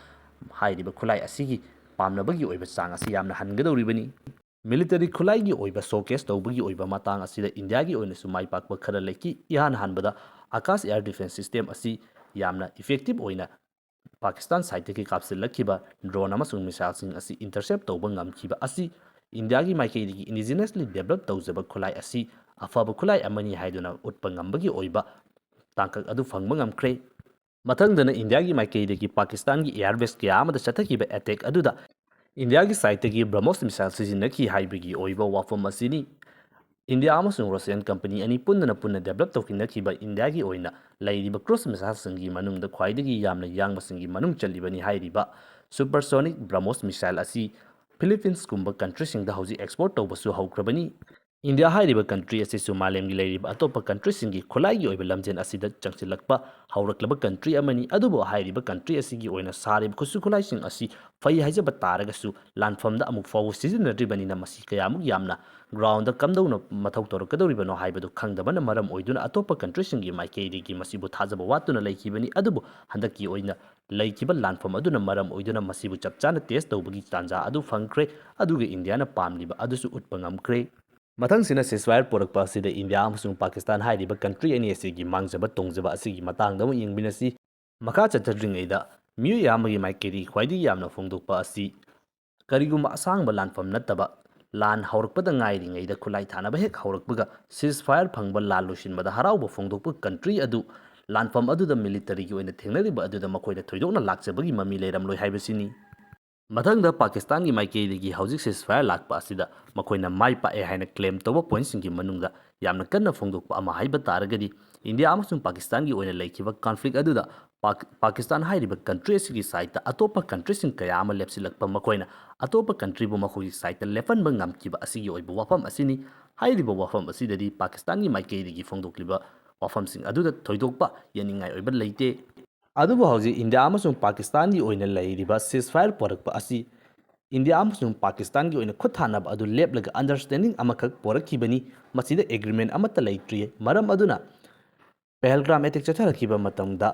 ꯍꯥꯏꯔꯤꯕ ꯈꯨꯠꯂꯥꯏ ꯑꯁꯤꯒꯤ ꯄꯥꯝꯅꯕꯒꯤ ꯑꯣꯏꯕ ꯆꯥꯡ ꯑꯁꯤ ꯌꯥꯝꯅ ꯍꯟꯒꯗꯧꯔꯤꯕꯅꯤ꯫ ꯃꯤꯂꯤꯇꯔꯤ ꯈꯨꯠꯂꯥꯏꯒꯤ ꯑꯣꯏꯕ ꯁꯣꯀꯦꯁ ꯇꯧꯕꯒꯤ ꯑꯣꯏꯕ ꯃꯇꯥꯡ ꯑꯁꯤꯗ ꯏꯟꯗꯤꯌꯥꯒꯤ ꯑꯣꯏꯅꯁꯨ ꯃꯥꯏ ꯄꯥꯛꯄ ꯈꯔ ꯂꯩꯈꯤ꯫ ꯏꯍꯥꯟ ꯍꯥꯟꯕꯗ ꯑꯀꯥꯁ ꯑꯦꯌꯔ ꯗꯤꯐꯦꯟꯁ ꯁꯤꯁꯇꯦꯝ ꯑꯁꯤ ꯌꯥꯝꯅ ꯏꯐꯦꯛꯇꯤꯚ ꯑꯣꯏꯅ ꯄꯥꯀꯤꯁꯇꯥꯟ ꯁꯥꯏꯠꯇꯒꯤ ꯀꯥꯞꯁꯤꯜꯂꯛꯈꯤꯕ ꯗ꯭ꯔꯣꯟ ꯑꯃꯁꯨꯡ ꯃꯤꯁꯥꯏꯜꯁꯤꯡ ꯑꯁꯤ ꯏꯟꯇꯔꯁꯦꯞ ꯇꯧꯕ ꯉꯝꯈꯤꯕ ꯑꯁꯤ ꯏꯟꯗꯤꯌꯥꯒꯤ ꯃꯥꯏꯀꯩꯗꯒꯤ ꯏꯟꯗꯤꯖꯤꯅꯁꯂꯤ ꯗꯦꯕꯂꯞ ꯇꯧꯖꯕ ꯈꯨꯠꯂꯥꯏ ꯑꯁꯤ ꯑꯐꯕ ꯈꯨꯠꯂꯥꯏ ꯑꯃꯅꯤ ꯍꯥꯏꯗꯨꯅ ꯎꯠꯄ ꯉꯝꯕꯒꯤ ꯑꯣꯏꯕ ꯇꯥꯡꯀꯛ ꯑꯗꯨ ꯐꯪꯕ ꯉꯝꯈ꯭ꯔꯦ꯫ ꯃꯊꯪꯗꯅ ꯏꯟꯗꯤꯌꯥꯒꯤ ꯃꯥꯏꯀꯩꯗꯒꯤ ꯄꯥꯀꯤꯁꯇꯥꯟꯒꯤ ꯑꯦꯌꯔ ꯕꯦꯁ ꯀꯌꯥ ꯑꯃꯗ ꯆꯠꯊꯈꯤꯕ ꯑꯦꯇꯦꯛ ꯑꯗꯨꯗ ꯏꯟꯗꯤꯌꯥꯒꯤ ꯁꯥꯏꯠꯇꯒꯤ ꯕ꯭ꯔꯍꯃꯣꯁ ꯃꯤꯁꯥꯏꯜ ꯁꯤꯖꯤꯟꯅꯈꯤ ꯍꯥꯏꯕꯒꯤ ꯑꯣꯏꯕ ꯋꯥꯐꯝ ꯑꯁꯤꯅꯤ꯫ ꯏꯟꯗꯤꯌꯥ ꯑꯃꯁꯨꯡ ꯔꯁꯤꯌꯟ ꯀꯝꯄꯅꯤ ꯑꯅꯤ ꯄꯨꯟꯗꯅ ꯄꯨꯟꯅ ꯗꯦꯕꯂꯞ ꯇꯧꯃꯤꯟꯅꯈꯤꯕ ꯏꯟꯗꯤꯌꯥꯒꯤ ꯑꯣꯏꯅ ꯂꯩꯔꯤꯕ ꯀ꯭ꯔꯨꯖ ꯃꯤꯁꯥꯏꯜꯁꯤꯡꯒꯤ ꯃꯅꯨꯡꯗ ꯈ꯭ꯋꯥꯏꯗꯒꯤ ꯌꯥꯝꯅ ꯌꯥꯡꯕꯁꯤꯡꯒꯤ ꯃꯅꯨꯡ ꯆꯜꯂꯤꯕꯅꯤ ꯍꯥꯏꯔꯤꯕ ꯁꯨꯄꯔꯁꯣꯅꯤꯛ ꯕ꯭ꯔꯍꯃꯣꯁ ꯃꯤꯁꯥꯏꯜ ꯑꯁꯤ ꯐꯤꯂꯤꯄꯤꯟꯁꯀꯨꯝꯕ ꯀꯟꯇ꯭ꯔꯤꯁꯤꯡꯗ ꯍꯧꯖꯤꯛ ꯑꯦꯛꯁꯄꯣꯔꯠ ꯇꯧꯕꯁꯨ ꯍꯧꯈ꯭ꯔꯕꯅꯤ꯫ ꯏꯟꯗꯤꯌꯥ ꯍꯥꯏꯔꯤꯕ ꯀꯟꯇ꯭ꯔꯤ ꯑꯁꯤꯁꯨ ꯃꯥꯂꯦꯝꯒꯤ ꯂꯩꯔꯤꯕ ꯑꯇꯣꯞꯄ ꯀꯟꯇ꯭ꯔꯤꯁꯤꯡꯒꯤ ꯈꯨꯠꯂꯥꯏꯒꯤ ꯑꯣꯏꯕ ꯂꯝꯖꯦꯜ ꯑꯁꯤꯗ ꯆꯪꯁꯤꯜꯂꯛꯄ ꯍꯧꯔꯛꯂꯕ ꯀꯟꯇ꯭ꯔꯤ ꯑꯃꯅꯤ꯫ ꯑꯗꯨꯕꯨ ꯍꯥꯏꯔꯤꯕ ꯀꯟꯇ꯭ꯔꯤ ꯑꯁꯤꯒꯤ ꯑꯣꯏꯅ ꯁꯥꯔꯤꯕ ꯈꯨꯠꯁꯨ ꯈꯨꯠꯂꯥꯏꯁꯤꯡ ꯑꯁꯤ ꯐꯩ ꯍꯥꯏꯖꯕ ꯇꯥꯔꯒꯁꯨ ꯂꯥꯟꯐꯝꯗ ꯑꯃꯨꯛ ꯐꯥꯎꯕ ꯁꯤꯖꯤꯟꯅꯗ꯭ꯔꯤꯕꯅꯤꯅ ꯃꯁꯤ ꯀꯌꯥꯃꯨꯛ ꯌꯥꯝꯅ ꯒ꯭ꯔꯥꯎꯟꯗ ꯀꯝꯗꯧꯅ ꯃꯊꯧ ꯇꯧꯔꯛꯀꯗꯧꯔꯤꯕꯅꯣ ꯍꯥꯏꯕꯗꯨ ꯈꯪꯗꯕꯅ ꯃꯔꯝ ꯑꯣꯏꯗꯨꯅ ꯑꯇꯣꯞꯄ ꯀꯟꯇ꯭ꯔꯤꯁꯤꯡꯒꯤ ꯃꯥꯏꯀꯩꯗꯒꯤ ꯃꯁꯤꯕꯨ ꯊꯥꯖꯕ ꯋꯥꯠꯇꯨꯅ ꯂꯩꯈꯤꯕꯅꯤ꯫ ꯑꯗꯨꯕꯨ ꯍꯟꯗꯛꯀꯤ ꯑꯣꯏꯅ ꯂꯩꯈꯤꯕ ꯂꯥꯟꯐꯝ ꯑꯗꯨꯅ ꯃꯔꯝ ꯑꯣꯏꯗꯨꯅ ꯃꯁꯤꯕꯨ ꯆꯞ ꯆꯥꯅ ꯇꯦꯁ ꯇꯧꯕꯒꯤ ꯇꯥꯟꯖꯥ ꯑꯗꯨ ꯐꯪꯈ꯭ꯔꯦ꯫ ꯑꯗꯨꯒ ꯏꯟꯗꯤꯌꯥꯅ ꯄꯥꯝꯂꯤꯕ ꯑꯗꯨꯁꯨ ꯎꯠꯄ ꯉꯝꯈ꯭ꯔꯦ꯫ ꯃꯊꯪꯁꯤꯅ ceasefire ꯄꯨꯔꯛꯄ ꯑꯁꯤꯗ ꯏꯟꯗꯤꯌꯥ ꯑꯃꯁꯨꯡ ꯄꯥꯀꯤꯁꯇꯥꯟ ꯍꯥꯏꯔꯤꯕ ꯀꯟꯇ꯭ꯔꯤ ꯑꯅꯤ ꯑꯁꯤꯒꯤ ꯃꯥꯡꯖꯕ ꯇꯣꯡꯖꯕ ꯑꯁꯤꯒꯤ ꯃꯇꯥꯡꯗ ꯑꯃꯨꯛ ꯌꯦꯡꯃꯤꯟꯅꯁꯤ꯫ ꯃꯈꯥ ꯆꯠꯊꯗ꯭ꯔꯤꯉꯩꯗ ꯃꯤꯑꯣꯏ ꯑꯌꯥꯝꯕꯒꯤ ꯃꯥꯏꯀꯩꯗꯒꯤ ꯈ꯭ꯋꯥꯏꯗꯒꯤ ꯌꯥꯝꯅ ꯐꯣꯡꯗꯣꯛꯄ ꯑꯁꯤ ꯀꯔꯤꯒꯨꯝꯕ ꯑꯁꯥꯡꯕ ꯂꯥꯟꯐꯝ ꯅꯠꯇꯕ ꯂꯥꯟ ꯍꯧꯔꯛꯄꯗ ꯉꯥꯏꯔꯤꯉꯩꯗ ꯈꯨꯠꯂꯥꯏ ꯊꯥꯅꯕ ꯍꯦꯛ ꯍꯧꯔꯛꯄꯒ ceasefire ꯐꯪꯕ ꯂꯥꯟ ꯂꯣꯏꯁꯤꯟꯕꯗ ꯍꯔꯥꯎꯕ ꯐꯣꯡꯗꯣꯛꯄ ꯀꯟꯇ꯭ꯔꯤ ꯑꯗꯨ ꯂꯥꯟꯐꯝ ꯑꯗꯨꯗ ꯃꯤꯂꯤꯇꯔꯤꯒꯤ ꯑꯣꯏꯅ ꯊꯦꯡꯅꯔꯤꯕ ꯑꯗꯨꯗ ꯃꯈꯣꯏꯅ ꯊꯣꯏꯗꯣꯛꯅ ꯂꯥꯛꯆꯕꯒꯤ ꯃꯃꯤ ꯂꯩꯔꯝꯂꯣꯏ ꯍꯥꯏꯕꯁꯤꯅꯤ꯫ ꯃꯊꯪꯗ ꯄꯥꯀꯤꯁꯇꯥꯟꯒꯤ ꯃꯥꯏꯀꯩꯗꯒꯤ ꯍꯧꯖꯤꯛ ceasefire ꯂꯥꯛꯄ ꯑꯁꯤꯗ ꯃꯈꯣꯏꯅ ꯃꯥꯏ ꯄꯥꯛꯑꯦ ꯍꯥꯏꯅ claim ꯇꯧꯕ ꯄꯣꯏꯟꯠꯁꯤꯡꯒꯤ ꯃꯅꯨꯡꯗ ꯌꯥꯝꯅ ꯀꯟꯅ ꯐꯣꯡꯗꯣꯛꯄ ꯑꯃ ꯍꯥꯏꯕ ꯇꯥꯔꯒꯗꯤ ꯏꯟꯗꯤꯌꯥ ꯑꯃꯁꯨꯡ ꯄꯥꯀꯤꯁꯇꯥꯟꯒꯤ ꯑꯣꯏꯅ ꯂꯩꯈꯤꯕ conflict ꯑꯗꯨꯗ ꯄꯥꯛ-, ꯄꯥꯀꯤꯁꯇꯥꯟ ꯍꯥꯏꯔꯤꯕ ꯀꯟꯇ꯭ꯔꯤ ꯑꯁꯤꯒꯤ ꯁꯥꯏꯠꯇ ꯑꯇꯣꯞꯄ ꯀꯟꯇ꯭ꯔꯤꯁꯤꯡ ꯀꯌꯥ ꯑꯃ ꯂꯦꯞꯁꯤꯜꯂꯛꯄ, ꯃꯈꯣꯏꯅ ꯑꯇꯣꯞꯄ ꯀꯟꯇ꯭ꯔꯤꯕꯨ ꯃꯈꯣꯏꯒꯤ ꯁꯥꯏꯠꯇ ꯂꯦꯞꯍꯟꯕ ꯉꯝꯈꯤꯕ ꯑꯁꯤꯒꯤ ꯑꯣꯏꯕ ꯋꯥꯐꯝ ꯑꯁꯤꯅꯤ꯫ ꯍꯥꯏꯔꯤꯕ ꯋꯥꯐꯝ ꯑꯁꯤꯗꯗꯤ ꯄꯥꯀꯤꯁꯇꯥꯟꯒꯤ ꯃꯥꯏꯀꯩꯗꯒꯤ ꯐꯣꯡꯗꯣꯛꯂꯤꯕ ꯋꯥꯐꯝꯁꯤꯡ ꯑꯗꯨꯗ ꯊꯣꯏꯗꯣꯛꯄ ꯌꯦꯡꯅꯤꯡꯉꯥꯏ ꯑꯣꯏꯕ ꯂꯩꯇꯦ꯫ ꯑꯗꯨꯕꯨ ꯍꯧꯖꯤꯛ ꯏꯟꯗꯤꯌꯥ ꯑꯃꯁꯨꯡ ꯄꯥꯀꯤꯁꯇꯥꯟꯒꯤ ꯑꯣꯏꯅ ꯂꯩꯔꯤꯕ ceasefire ꯄꯨꯔꯛꯄ ꯑꯁꯤ ꯏꯟꯗꯤꯌꯥ ꯑꯃꯁꯨꯡ ꯄꯥꯀꯤꯁꯇꯥꯟꯒꯤ ꯑꯣꯏꯅ ꯈꯨꯠ ꯊꯥꯅꯕ ꯑꯗꯨ ꯂꯦꯞꯂꯒ understanding ꯑꯃꯈꯛ ꯄꯨꯔꯛꯈꯤꯕꯅꯤ꯫ ꯃꯁꯤꯗ agreement ꯑꯃꯠꯇ ꯂꯩꯇ꯭ꯔꯤ꯫ ꯃꯔꯝ ꯑꯗꯨꯅ ꯄꯍꯜꯒꯥꯝ attack ꯆꯠꯊꯔꯛꯈꯤꯕ ꯃꯇꯝꯗ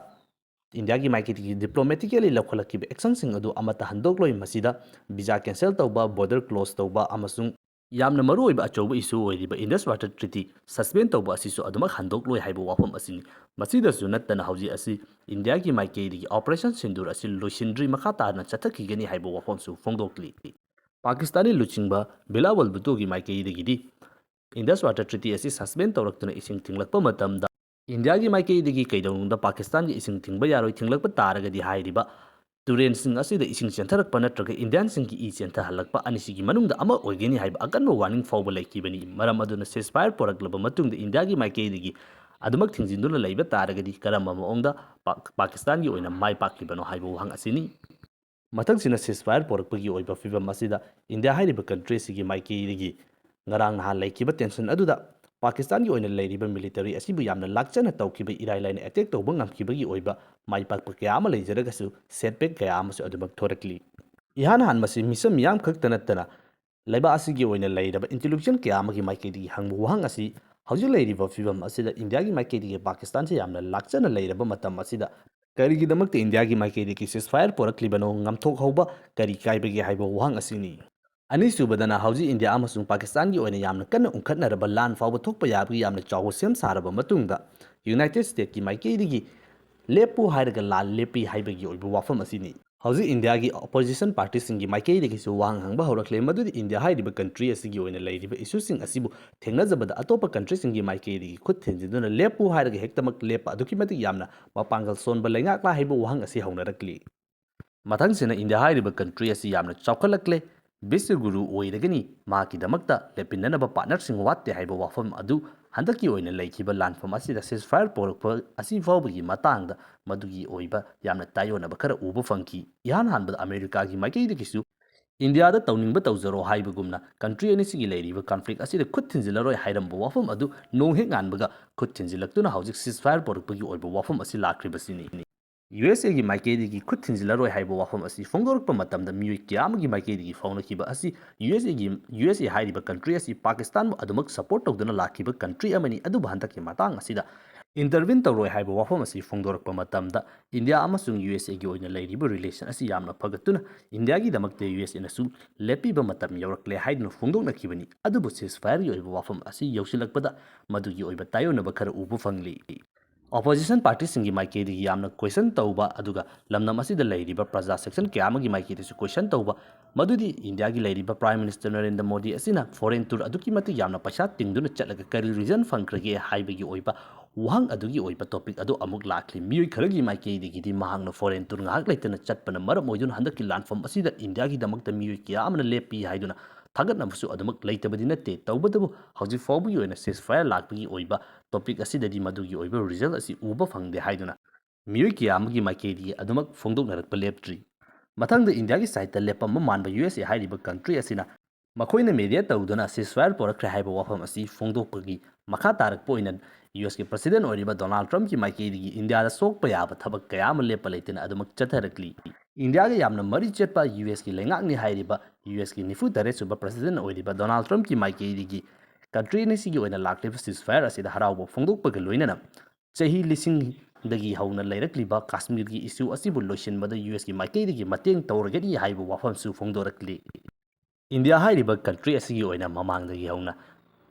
ꯏꯟꯗꯤꯌꯥꯒꯤ ꯃꯥꯏꯀꯩꯗꯒꯤ diplomatically ꯂꯧꯈꯠꯂꯛꯈꯤꯕ actionꯁꯤꯡ ꯑꯗꯨ ꯑꯃꯠꯇ ꯍꯟꯗꯣꯛꯂꯣꯏ꯫ ꯃꯁꯤꯗ visa cancel ꯇꯧꯕ, border close ꯇꯧꯕ ꯑꯃꯁꯨꯡ ꯌꯥꯝꯅ ꯃꯔꯨꯑꯣꯏꯕ ꯑꯆꯧꯕ issue ꯑꯣꯏꯔꯤꯕ Indus Water Treaty suspend ꯇꯧꯕ ꯑꯁꯤꯁꯨ ꯑꯗꯨꯃꯛ ꯍꯟꯗꯣꯛꯂꯣꯏ ꯍꯥꯏꯕ ꯋꯥꯐꯝ ꯑꯁꯤꯅꯤ꯫ ꯃꯁꯤꯗꯁꯨ ꯅꯠꯇꯅ ꯍꯧꯖꯤꯛ ꯑꯁꯤ ꯏꯟꯗꯤꯌꯥꯒꯤ ꯃꯥꯏꯀꯩꯗꯒꯤ Operation Sindoor ꯑꯁꯤ ꯂꯣꯏꯁꯤꯟꯗ꯭ꯔꯤ ꯃꯈꯥ ꯇꯥꯅ ꯆꯠꯊꯈꯤꯒꯅꯤ ꯍꯥꯏꯕ ꯋꯥꯐꯝꯁꯨ ꯐꯣꯡꯗꯣꯛꯂꯤ꯫ ꯄꯥꯀꯤꯁꯇꯥꯅꯤ ꯂꯨꯆꯤꯡꯕ ꯕꯤꯂꯥꯋꯜ ꯚꯨꯠꯇꯣꯒꯤ ꯃꯥꯏꯀꯩꯗꯒꯤꯗꯤ Indus Water Treaty ꯑꯁꯤ suspend ꯇꯧꯔꯛꯇꯨꯅ ꯏꯁꯤꯡ ꯊꯤꯡꯂꯛꯄ ꯃꯇꯝꯗ ꯏꯟꯗꯤꯌꯥꯒꯤ ꯃꯥꯏꯀꯩꯗꯒꯤ ꯀꯩꯗꯧꯅꯨꯡꯗ ꯄꯥꯀꯤꯁꯇꯥꯟꯒꯤ ꯏꯁꯤꯡ ꯊꯤꯡꯕ ꯌꯥꯔꯣꯏ, ꯊꯤꯡꯂꯛꯄ ꯇꯥꯔꯒꯗꯤ ꯍꯥꯏꯔꯤꯕ ꯇꯨꯔꯦꯜꯁꯤꯡ ꯑꯁꯤꯗ ꯏꯁꯤꯡ ꯆꯦꯟꯊꯔꯛꯄ ꯅꯠꯇ꯭ꯔꯒ ꯏꯟꯗꯤꯌꯥꯟꯁꯤꯡꯒꯤ ꯏ ꯆꯦꯟꯊꯍꯜꯂꯛꯄ ꯑꯅꯤꯁꯤꯒꯤ ꯃꯅꯨꯡꯗ ꯑꯃ ꯑꯣꯏꯒꯅꯤ ꯍꯥꯏꯕ ꯑꯀꯟꯕ warning ꯐꯥꯎꯕ ꯂꯩꯈꯤꯕꯅꯤ꯫ ꯃꯔꯝ ꯑꯗꯨꯅ ceasefire ꯄꯨꯔꯛꯂꯕ ꯃꯇꯨꯡꯗ ꯏꯟꯗꯤꯌꯥꯒꯤ ꯃꯥꯏꯀꯩꯗꯒꯤ ꯑꯗꯨꯃꯛ ꯊꯤꯡꯖꯤꯟꯗꯨꯅ ꯂꯩꯕ ꯇꯥꯔꯒꯗꯤ ꯀꯔꯝꯕ ꯃꯑꯣꯡꯗ ꯄꯥꯛ-, ꯄꯥꯀꯤꯁꯇꯥꯟꯒꯤ ꯑꯣꯏꯅ ꯃꯥꯏ ꯄꯥꯛꯂꯤꯕꯅꯣ ꯍꯥꯏꯕ ꯋꯥꯍꯪ ꯑꯁꯤꯅꯤ꯫ ꯃꯊꯪꯁꯤꯅ ceasefire ꯄꯨꯔꯛꯄꯒꯤ ꯑꯣꯏꯕ ꯐꯤꯕꯝ ꯑꯁꯤꯗ ꯏꯟꯗꯤꯌꯥ ꯍꯥꯏꯔꯤꯕ ꯀꯟꯇ꯭ꯔꯤ ꯑꯁꯤꯒꯤ ꯃꯥꯏꯀꯩꯗꯒꯤ ꯉꯔꯥꯡ ꯅꯍꯥꯟ ꯂꯩꯈꯤꯕ tension ꯑꯗꯨꯗ ꯄꯥꯀꯤꯁꯇꯥꯟꯒꯤ ꯑꯣꯏꯅ ꯂꯩꯔꯤꯕ military ꯑꯁꯤꯕꯨ ꯌꯥꯝꯅ ꯂꯥꯛꯆꯅ ꯇꯧꯈꯤꯕ, ꯏꯔꯥꯏ ꯂꯥꯏꯅ attack ꯇꯧꯕ ꯉꯝꯈꯤꯕꯒꯤ ꯑꯣꯏꯕ ꯃꯥꯏ ꯄꯥꯛꯄ ꯀꯌꯥ ꯑꯃ ꯂꯩꯖꯔꯒꯁꯨ setback ꯀꯌꯥ ꯑꯃꯁꯨ ꯑꯗꯨꯃꯛ ꯊꯣꯔꯛꯂꯤ꯫ ꯏꯍꯥꯟ ꯍꯥꯟꯕꯁꯤ ꯃꯤꯆꯝ ꯃꯤꯌꯥꯝ ꯈꯛꯇ ꯅꯠꯇꯅ ꯂꯩꯕꯥꯛ ꯑꯁꯤꯒꯤ ꯑꯣꯏꯅ ꯂꯩꯔꯕ intellectual ꯀꯌꯥ ꯑꯃꯒꯤ ꯃꯥꯏꯀꯩꯗꯒꯤ ꯍꯪꯕ ꯋꯥꯍꯪ ꯑꯁꯤ, ꯍꯧꯖꯤꯛ ꯂꯩꯔꯤꯕ ꯐꯤꯕꯝ ꯑꯁꯤꯗ ꯏꯟꯗꯤꯌꯥꯒꯤ ꯃꯥꯏꯀꯩꯗꯒꯤ ꯄꯥꯀꯤꯁꯇꯥꯟꯁꯦ ꯌꯥꯝꯅ ꯂꯥꯛꯆꯅ ꯂꯩꯔꯕ ꯃꯇꯝ ꯑꯁꯤꯗ ꯀꯔꯤꯒꯤꯗꯃꯛꯇ ꯏꯟꯗꯤꯌꯥꯒꯤ ꯃꯥꯏꯀꯩꯗꯒꯤ ceasefire ꯄꯨꯔꯛꯂꯤꯕꯅꯣ, ꯉꯝꯊꯣꯛꯍꯧꯕ ꯀꯔꯤ ꯀꯥꯏꯕꯒꯦ ꯍꯥꯏꯕ ꯋꯥꯍꯪ ꯑꯁꯤꯅꯤ꯫ ꯑꯅꯤꯁꯨꯕꯗꯅ ꯍꯧꯖꯤꯛ ꯏꯟꯗꯤꯌꯥ ꯑꯃꯁꯨꯡ ꯄꯥꯀꯤꯁꯇꯥꯟꯒꯤ ꯑꯣꯏꯅ ꯌꯥꯝꯅ ꯀꯟꯅ ꯎꯪꯈꯠꯅꯔꯕ ꯂꯥꯟ ꯐꯥꯎꯕ ꯊꯣꯛꯄ ꯌꯥꯕꯒꯤ ꯌꯥꯝꯅ ꯆꯥꯎꯕ ꯁꯦꯝ ꯁꯥꯔꯕ ꯃꯇꯨꯡꯗ United States ꯀꯤ ꯃꯥꯏꯀꯩꯗꯒꯤ ꯂꯦꯞꯄꯨ ꯍꯥꯏꯔꯒ ꯂꯥꯟ ꯂꯦꯞꯄꯤ ꯍꯥꯏꯕꯒꯤ ꯑꯣꯏꯕ ꯋꯥꯐꯝ ꯑꯁꯤꯅꯤ꯫ ꯍꯧꯖꯤꯛ ꯏꯟꯗꯤꯌꯥꯒꯤ opposition party ꯁꯤꯡꯒꯤ ꯃꯥꯏꯀꯩꯗꯒꯤꯁꯨ ꯋꯥꯍꯪ ꯍꯪꯕ ꯍꯧꯔꯛꯂꯦ, ꯃꯗꯨꯗꯤ ꯏꯟꯗꯤꯌꯥ ꯍꯥꯏꯔꯤꯕ country ꯑꯁꯤꯒꯤ ꯑꯣꯏꯅ ꯂꯩꯔꯤꯕ issue ꯁꯤꯡ ꯑꯁꯤꯕꯨ ꯊꯦꯡꯅꯖꯕꯗ ꯑꯇꯣꯞꯄ country ꯁꯤꯡꯒꯤ ꯃꯥꯏꯀꯩꯗꯒꯤ ꯈꯨꯠ ꯊꯤꯟꯖꯤꯟꯗꯨꯅ ꯂꯦꯞꯄꯨ ꯍꯥꯏꯔꯒ ꯍꯦꯛꯇꯃꯛ ꯂꯦꯞꯄ ꯑꯗꯨꯛꯀꯤ ꯃꯇꯤꯛ ꯌꯥꯝꯅ ꯃꯄꯥꯡꯒꯜ ꯁꯣꯟꯕ ꯂꯩꯉꯥꯛꯂꯥ ꯍꯥꯏꯕ ꯋꯥꯍꯪ ꯑꯁꯤ ꯍꯧꯅꯔꯛꯂꯤ꯫ ꯃꯊꯪꯁꯤꯅ ꯏꯟꯗꯤꯌꯥ ꯍꯥꯏꯔꯤꯕ country ꯑꯁꯤ ꯌꯥꯝꯅ ꯆꯥꯎꯈꯠꯂꯛꯂꯦ, ꯕꯤꯁ꯭ꯋ ꯒꯨꯔꯨ ꯑꯣꯏꯔꯒꯅꯤ, ꯃꯍꯥꯛꯀꯤꯗꯃꯛꯇ ꯂꯦꯞꯄꯤꯟꯅꯅꯕ partner ꯁꯤꯡ ꯋꯥꯠꯇꯦ ꯍꯥꯏꯕ ꯋꯥꯐꯝ ꯑꯗꯨ ꯍꯟꯗꯛꯀꯤ ꯑꯣꯏꯅ ꯂꯩꯈꯤꯕ ꯂꯥꯟꯐꯝ ꯑꯁꯤꯗ ceasefire ꯄꯨꯔꯛꯄ ꯑꯁꯤ ꯐꯥꯎꯕꯒꯤ ꯃꯇꯥꯡꯗ ꯃꯗꯨꯒꯤ ꯑꯣꯏꯕ ꯌꯥꯝꯅ ꯇꯥꯏꯑꯣꯟꯅꯕ ꯈꯔ ꯎꯕ ꯐꯪꯈꯤ꯫ ꯏꯍꯥꯟ ꯍꯥꯟꯕꯗ ꯑꯃꯦꯔꯤꯀꯥꯒꯤ ꯃꯥꯏꯀꯩꯗꯒꯤꯁꯨ ꯏꯟꯗꯤꯌꯥꯗ ꯇꯧꯅꯤꯡꯕ ꯇꯧꯖꯔꯣ ꯍꯥꯏꯕꯒꯨꯝꯅ country ꯑꯅꯤꯁꯤꯒꯤ ꯂꯩꯔꯤꯕ conflict ꯑꯁꯤꯗ ꯈꯨꯠ ꯊꯤꯟꯖꯤꯜꯂꯔꯣꯏ ꯍꯥꯏꯔꯝꯕ ꯋꯥꯐꯝ ꯑꯗꯨ ꯅꯣꯡ ꯍꯦꯛ ꯉꯥꯟꯕꯒ ꯈꯨꯠ ꯊꯤꯟꯖꯤꯜꯂꯛꯇꯨꯅ ꯍꯧꯖꯤꯛ ceasefire ꯄꯨꯔꯛꯄꯒꯤ ꯑꯣꯏꯕ ꯋꯥꯐꯝ ꯑꯁꯤ ꯂꯥꯛꯈ꯭ꯔꯤꯕꯁꯤꯅꯤ꯫ ꯌꯨ ꯑꯦꯁ ꯑꯦꯒꯤ ꯃꯥꯏꯀꯩꯗꯒꯤ ꯈꯨꯠ ꯊꯤꯟꯖꯤꯜꯂꯔꯣꯏ ꯍꯥꯏꯕ ꯋꯥꯐꯝ ꯑꯁꯤ ꯐꯣꯡꯗꯣꯔꯛꯄ ꯃꯇꯝꯗ ꯃꯤꯑꯣꯏ ꯀꯌꯥ ꯑꯃꯒꯤ ꯃꯥꯏꯀꯩꯗꯒꯤ ꯐꯥꯎꯅꯈꯤꯕ ꯑꯁꯤ ꯌꯨ ꯑꯦꯁ ꯑꯦꯒꯤ, ꯌꯨ ꯑꯦꯁ ꯑꯦ ꯍꯥꯏꯔꯤꯕ country ꯑꯁꯤ ꯄꯥꯀꯤꯁꯇꯥꯟꯕꯨ ꯑꯗꯨꯃꯛ support ꯇꯧꯗꯨꯅ ꯂꯥꯛꯈꯤꯕ country ꯑꯃꯅꯤ꯫ ꯑꯗꯨꯕꯨ ꯍꯟꯗꯛꯀꯤ ꯃꯇꯥꯡ ꯑꯁꯤꯗ intervene ꯇꯧꯔꯣꯏ ꯍꯥꯏꯕ ꯋꯥꯐꯝ ꯑꯁꯤ ꯐꯣꯡꯗꯣꯔꯛꯄ ꯃꯇꯝꯗ ꯏꯟꯗꯤꯌꯥ ꯑꯃꯁꯨꯡ ꯌꯨ ꯑꯦꯁ ꯑꯦꯒꯤ ꯑꯣꯏꯅ ꯂꯩꯔꯤꯕ relation ꯑꯁꯤ ꯌꯥꯝꯅ ꯐꯒꯠꯇꯨꯅ ꯏꯟꯗꯤꯌꯥꯒꯤꯗꯃꯛꯇ ꯌꯨ ꯑꯦꯁ ꯑꯦꯅꯁꯨ ꯂꯦꯞꯄꯤꯕ ꯃꯇꯝ ꯌꯧꯔꯛꯂꯦ ꯍꯥꯏꯗꯨꯅ ꯐꯣꯡꯗꯣꯛꯅꯈꯤꯕꯅꯤ꯫ ꯑꯗꯨꯕꯨ ceasefire ꯒꯤ ꯑꯣꯏꯕ ꯋꯥꯐꯝ ꯑꯁꯤ ꯌꯧꯁꯤꯜꯂꯛꯄꯗ ꯃꯗꯨꯒꯤ ꯑꯣꯏꯕ ꯇꯥꯏꯑꯣꯟꯅꯕ ꯈꯔ ꯎꯕ ꯐꯪꯂꯤ꯫ Opposition party ꯁꯤꯡꯒꯤ ꯃꯥꯏꯀꯩꯗꯒꯤ ꯌꯥꯝꯅ question ꯇꯧꯕ, ꯑꯗꯨꯒ ꯂꯝꯗꯝ ꯑꯁꯤꯗ ꯂꯩꯔꯤꯕ ꯄ꯭ꯔꯖꯥ section ꯀꯌꯥ ꯑꯃꯒꯤ ꯃꯥꯏꯀꯩꯗꯁꯨ question ꯇꯧꯕ, ꯃꯗꯨꯗꯤ ꯏꯟꯗꯤꯌꯥꯒꯤ ꯂꯩꯔꯤꯕ Prime Minister ꯅꯔꯦꯟꯗ꯭ꯔ ꯃꯣꯗꯤ ꯑꯁꯤꯅ foreign tour ꯑꯗꯨꯛꯀꯤ ꯃꯇꯤꯛ ꯌꯥꯝꯅ ꯄꯩꯁꯥ ꯇꯤꯡꯗꯨꯅ ꯆꯠꯂꯒ ꯀꯔꯤ reason ꯐꯪꯈ꯭ꯔꯒꯦ ꯍꯥꯏꯕꯒꯤ ꯑꯣꯏꯕ ꯋꯥꯍꯪ ꯑꯗꯨꯒꯤ ꯑꯣꯏꯕ topic ꯑꯗꯨ ꯑꯃꯨꯛ ꯂꯥꯛꯂꯤ꯫ ꯃꯤꯑꯣꯏ ꯈꯔꯒꯤ ꯃꯥꯏꯀꯩꯗꯒꯤꯗꯤ ꯃꯍꯥꯛꯅ foreign tour ꯉꯥꯏꯍꯥꯛ ꯂꯩꯇꯅ ꯆꯠꯄꯅ ꯃꯔꯝ ꯑꯣꯏꯗꯨꯅ ꯍꯟꯗꯛꯀꯤ ꯂꯥꯟꯐꯝ ꯑꯁꯤꯗ ꯏꯟꯗꯤꯌꯥꯒꯤꯗꯃꯛꯇ ꯃꯤꯑꯣꯏ ꯀꯌꯥ ꯑꯃꯅ ꯂꯦꯞꯄꯤ ꯍꯥꯏꯗꯨꯅ ꯊꯥꯒꯠꯅꯕꯁꯨ ꯑꯗꯨꯃꯛ ꯂꯩꯇꯕꯗꯤ ꯅꯠꯇꯦ꯫ ꯇꯧꯕꯇꯕꯨ ꯍꯧꯖꯤꯛ ꯐꯥꯎꯕꯒꯤ ꯑꯣꯏꯅ ceasefire ꯂꯥꯛꯄꯒꯤ ꯑꯣꯏꯕ topic ꯑꯁꯤꯗꯗꯤ ꯃꯗꯨꯒꯤ ꯑꯣꯏꯕ result ꯑꯁꯤ ꯎꯕ ꯐꯪꯗꯦ ꯍꯥꯏꯗꯨꯅ ꯃꯤꯑꯣꯏ ꯀꯌꯥ ꯑꯃꯒꯤ ꯃꯥꯏꯀꯩꯗꯒꯤ ꯑꯗꯨꯃꯛ ꯐꯣꯡꯗꯣꯛꯅꯔꯛꯄ ꯂꯦꯞꯇ꯭ꯔꯤ꯫ ꯃꯊꯪꯗ ꯏꯟꯗꯤꯌꯥꯒꯤ side ꯇ ꯂꯦꯞꯄꯝꯕ ꯃꯥꯟꯕ ꯌꯨ ꯑꯦꯁ ꯑꯦ ꯍꯥꯏꯔꯤꯕ country ꯑꯁꯤꯅ ꯃꯈꯣꯏꯅ ꯃꯦꯗꯤꯌꯦꯠ ꯇꯧꯗꯨꯅ ꯁꯤꯁꯐꯥꯌꯔ ꯄꯨꯔꯛꯈ꯭ꯔꯦ ꯍꯥꯏꯕ ꯋꯥꯐꯝ ꯑꯁꯤ ꯐꯣꯡꯗꯣꯛꯄꯒꯤ ꯃꯈꯥ ꯇꯥꯔꯛꯄ ꯑꯣꯏꯅ ꯌꯨ ꯑꯦꯁꯀꯤ ꯄ꯭ꯔꯁꯤꯗꯦꯟ ꯑꯣꯏꯔꯤꯕ ꯗꯣꯅꯥꯜꯗ ꯇ꯭ꯔꯝꯞꯀꯤ ꯃꯥꯏꯀꯩꯗꯒꯤ ꯏꯟꯗꯤꯌꯥꯗ ꯁꯣꯛꯄ ꯌꯥꯕ ꯊꯕꯛ ꯀꯌꯥ ꯑꯃ ꯂꯦꯞꯄ ꯂꯩꯇꯅ ꯑꯗꯨꯃꯛ ꯆꯠꯊꯔꯛꯂꯤ꯫ ꯏꯟꯗꯤꯌꯥꯒ ꯌꯥꯝꯅ ꯃꯔꯤ ꯆꯠꯄ ꯌꯨ ꯑꯦꯁꯀꯤ ꯂꯩꯉꯥꯛꯅꯤ ꯍꯥꯏꯔꯤꯕ ꯌꯨ ꯑꯦꯁꯀꯤ ꯅꯤꯐꯨ ꯇꯔꯦꯠ ꯁꯨꯕ ꯄ꯭ꯔꯁꯤꯗꯦꯟ ꯑꯣꯏꯔꯤꯕ ꯗꯣꯅꯥꯜꯗ ꯇ꯭ꯔꯝꯞꯀꯤ ꯃꯥꯏꯀꯩꯗꯒꯤ ꯀꯟꯇ꯭ꯔꯤ ꯑꯅꯤꯁꯤꯒꯤ ꯑꯣꯏꯅ ꯂꯥꯛꯂꯤꯕ ꯁꯤꯁꯐꯥꯌꯔ ꯑꯁꯤꯗ ꯍꯔꯥꯎꯕ ꯐꯣꯡꯗꯣꯛꯄꯒ ꯂꯣꯏꯅꯅ ꯆꯍꯤ ꯂꯤꯁꯤꯡꯗꯒꯤ ꯍꯧꯅ ꯂꯩꯔꯛꯂꯤꯕ ꯀꯥꯁꯃꯤꯔꯒꯤ ꯏꯁꯨ ꯑꯁꯤꯕꯨ ꯂꯣꯏꯁꯤꯟꯕꯗ ꯌꯨ ꯑꯦꯁꯀꯤ ꯃꯥꯏꯀꯩꯗꯒꯤ ꯃꯇꯦꯡ ꯇꯧꯔꯒꯅꯤ ꯍꯥꯏꯕ ꯋꯥꯐꯝꯁꯨ ꯐꯣꯡꯗꯣꯔꯛꯂꯤ꯫ ꯏꯟꯗꯤꯌꯥ ꯍꯥꯏꯔꯤꯕ ꯀꯟꯇ꯭ꯔꯤ ꯑꯁꯤꯒꯤ ꯑꯣꯏꯅ ꯃꯃꯥꯡꯗꯒꯤ ꯍꯧꯅ